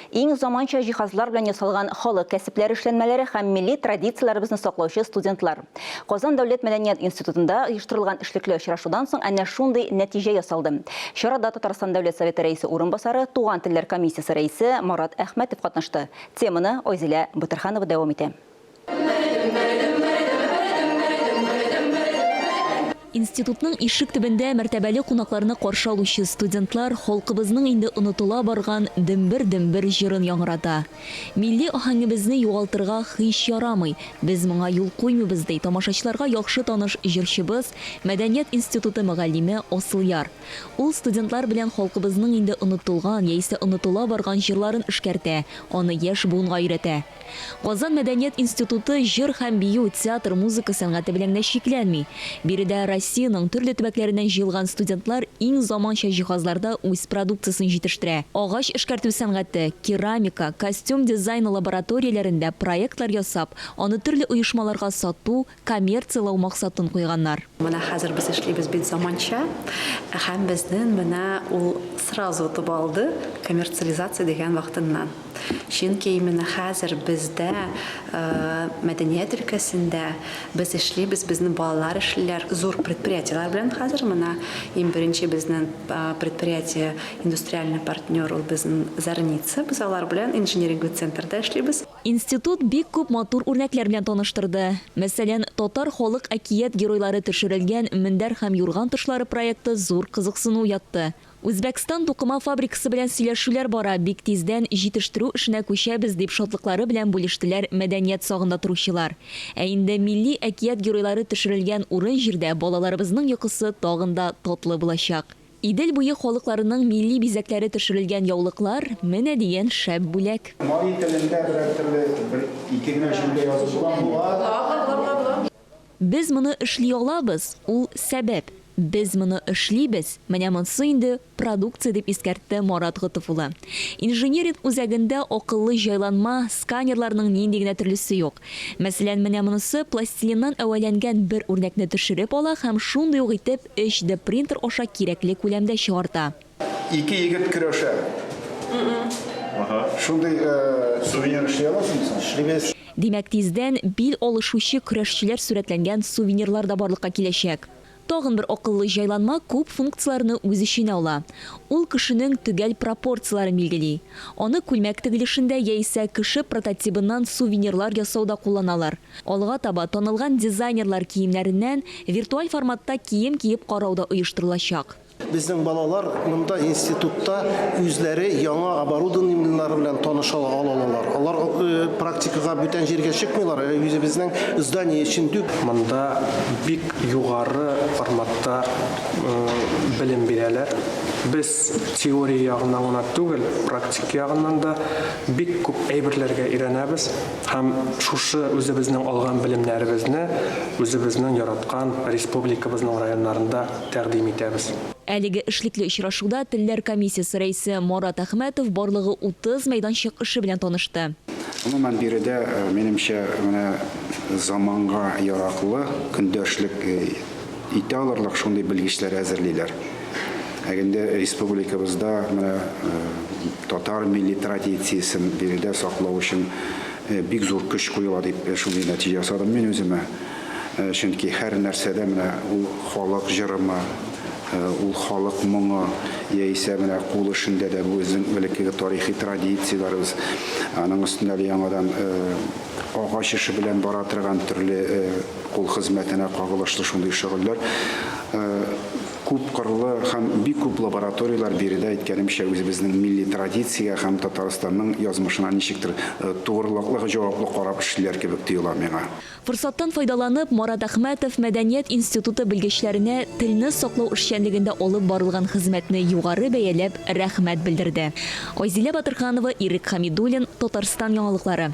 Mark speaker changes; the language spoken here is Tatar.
Speaker 1: Иң заманча җиһазлар белән ясалган халык кәсепләре эшләнмәләре һәм милли традицияләребезне саклаучы студентлар. Казан дәүләт мәдәният институтында оештырылган эшлекле очрашудан соң әнә шундый нәтиҗә ясалды. Чарада Татарстан Дәүләт Советы Рәисе урынбасары, Туган телләр комиссиясе рәисе Марат Әхмәтов катнашты. Теманы Айзилә Батырханова дәвам итә.
Speaker 2: Институтның ишек төбендә мәртәбәле кунакларны каршы алучы студентлар халкыбызның инде онытыла барган Дөмбер-дөмбер җырын яңгырата. Милли аһәңебезне югалтырга һич ярамый, без моңа юл куймыйбыз, ди тамашачыларга яхшы таныш җырчыбыз, мәдәният институты мөгаллиме Асылъяр. Ул студентлар белән халкыбызның инде онытылган яисә онытыла барган җырларын эшкәртә, аны яшь буынга өйрәтә. Казан мәдәният институты җыр һәм бию, театр, музыка сәнгате белән генә чикләнми. Биредә Россиянең төрле төбәкләреннән җыелган студентлар иң заманча җиһазларда үз продукциясен җитештерә. Агач эшкәртү сәнгате, керамика, костюм дизайны лабораторияләрендә проектлар ясап, аны төрле оешмаларга сату, коммерцияләү максатын куйганнар.
Speaker 3: Менә хәзер без эшлибез бит заманча, һәм безнең менә ул сразу отып алды коммерциализация дигән вакытыннан. Чөнки именно хәзер бездә мәдәният өлкәсендә без эшлибез, безнең балалар эшлиләр зур предприятиеләр белән хәзер. Менә иң беренче безнең предприятие, индустриальный партнер ул безнең Зарница. Без алар белән инжиниринговый центрда эшлибез.
Speaker 2: Институт бик күп матур үрнәкләр белән таныштырды. Мәсәлән, татар халык әкият геройлары төшерелгән мендәр һәм юрган тышлары проекты зур кызыксыну уятты. Үзбәкстан тукыма фабрикасы белән сөйләшүләр бара, бик тиздән җитештерү эшенә күчәбез, дип шатлыклары белән бүлештеләр мәдәният сагында торучылар. Ә инде милли әкият геройлары төшерелгән урын-җирдә балаларыбызның йокысы тагын да татлы булачак. Идел буе халыкларының милли бизәкләре төшерелгән яулыклар, менә дигән шәп бүләк.
Speaker 4: Мари телендә берәр төрле бер-ике генә җөмлә язып буламы? Була.
Speaker 2: Без моны эшли алабыз, ул сәбәп. Без моны эшлибез, менә монсы инде продукция, дип искәртте Марат Готыф улы. Инжиниринг үзәгендә акыллы җайланма, сканерларның нинди генә төрлесе юк. Мәсәлән, менә монысы пластилиннан әвәләнгән бер үрнәкне төшереп ала һәм шундый ук итеп 3D принтер аша кирәкле күләмдә чыгарта.
Speaker 4: Ике егет көрәшә. Шундый сувенир эшли аласыңмы соң? Эшлибез.
Speaker 2: Димәк, тиздән бил алышучы көрәшчеләр сурәтләнгән сувенирлар да барлыкка киләчәк. Тагын бер акыллы җайланма күп функцияләрне үз эченә ала. Ул кешенең төгәл пропорцияләрен билгели. Аны күлмәк тегелешендә яисә кеше прототибыннан сувенирлар ясауда кулланалар. Алга таба танылган дизайнерлар киемнәреннән виртуаль форматта кием киеп карау да оештырылачак.
Speaker 5: Безнең балалар монда институтта үзләре яңа оборудованиеләр белән таныша алалар. Алар практикага бүтән җиргә чыкмыйлар, үзебезнең здание эчендә үк.
Speaker 6: Монда бик югары форматта белем бирәләр. Без теория ягыннан гына түгел, практик ягыннан да бик күп әйберләргә өйрәнәбез һәм шушы үзебезнең алган белемнәребезне үзебезнең яраткан республикабызның районнарында тәкъдим итәбез.
Speaker 2: Әлеге эшлекле очрашуда Телләр комиссиясе рәисе Марат Әхмәтов барлыгы 30 мәйданчык эше белән танышты.
Speaker 4: Гомумән, биредә, минемчә, менә заманга яраклы, көндәшлек итә алырлык шундый белгечләр әзерлиләр. Ә инде республикабызда менә татар милли традициясен биредә саклау өчен бик зур көч куела дип шундый нәтиҗә ясадым мин үземә. Чөнки һәр нәрсәдә менә ул халык җырымы, ул халык моңы, яисә менә кул эшендә дә бу безнең элеккеге тарихи традицияләребез, аның өстенә әле яңадан агач эше белән бара торган төрле кул хезмәтенә кагылышлы шундый шөгыльләр. Күпкырлы һәм бик күп лабораторияләр биредә, әйткәнемчә, үзебезнең милли традициягә һәм Татарстанның язмышына ничектер тугрылыклы, җаваплы карап эшлиләр кебек тоела миңа.
Speaker 2: Форсаттан файдаланып, Марат Әхмәтов Мәдәният институты белгечләренә телне саклау эшчәнлегендә алып барылган хезмәтне югары бәяләп, рәхмәт белдерде. Айзилә Батырханова, Ирек Хәмидуллин, Татарстан яңалыклары.